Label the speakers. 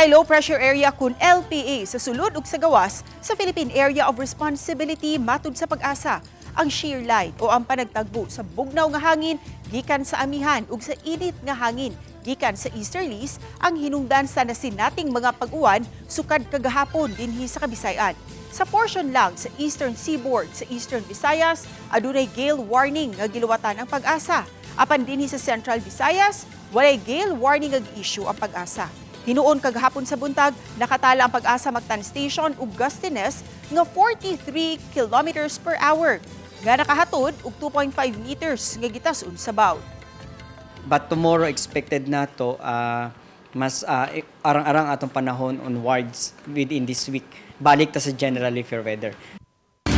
Speaker 1: Dunay low pressure area kun LPA sa sulod ug sa gawas sa Philippine Area of Responsibility, matud sa Pag-asa. Ang shear line o ang panagtagbo sa bugnaw nga hangin gikan sa amihan ug sa init nga hangin gikan sa easterlies ang hinungdan sa nasinating mga pag-uwan sukad kagahapon dinhi sa Kabisayan. Sa portion lang sa eastern seaboard sa Eastern Visayas, adunay gale warning nga giluwatan ang Pag-asa. Apan dinhi sa Central Visayas, walay gale warning nga gi-issue ang Pag-asa. Hinuon kagahapon sa buntag, nakatala ang Pag-asa Mactan Station og gustiness nga 43 kilometers per hour nga nakahatod og 2.5 meters nga gitasun sa bawd.
Speaker 2: But tomorrow, expected nato mas arang-arang atong panahon onwards within this week. Balik ta sa generally fair weather.